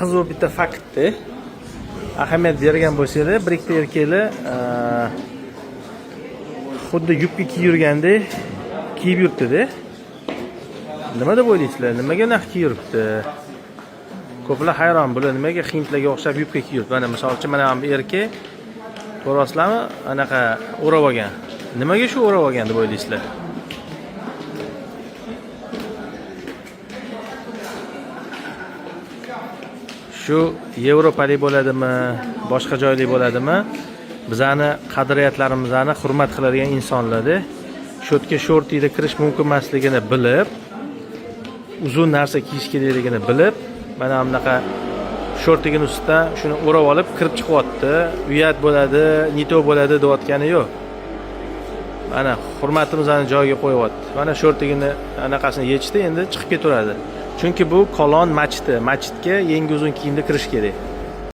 Qiziq bitta faktda ahamiyat bergan bo'lsanglar, bir ikkita erkaklar xuddi yubka kiyib yurgandek kiyib yuribdi-da. Nima deb o'ylaysizlar? Nimaga unaqa kiyib yuribdi? Ko'plar hayron, bular nimaga hindlarga o'xshab yubka kiyib yuribdi? Mana misol uchun mana bu erkak, ko'ryapsizlarmi? Anaqa o'rab olgan. Nimaga shu o'rab olgan deb o'ylaysizlar? Shu yevropalik bo'ladimi, boshqa joylik bo'ladimi, bizani qadriyatlarimizni hurmat qiladigan insonlarda shu yerga shortida kirish mumkin emasligini bilib, uzun narsa kiyish kerakligini bilib, mana bunaqa shortigini ustidan shuni o'rab olib kirib chiqyapti. Uyat bo'ladi, не то bo'ladi deyotgani yo'q. Mana hurmatimizni joyiga qo'yyapti. Mana shortigini anaqasini yechdi, endi chiqib ketaveradi. Chunki bu Kolon masjidi. Masjidga yengi uzun kiyimda kirish kerak.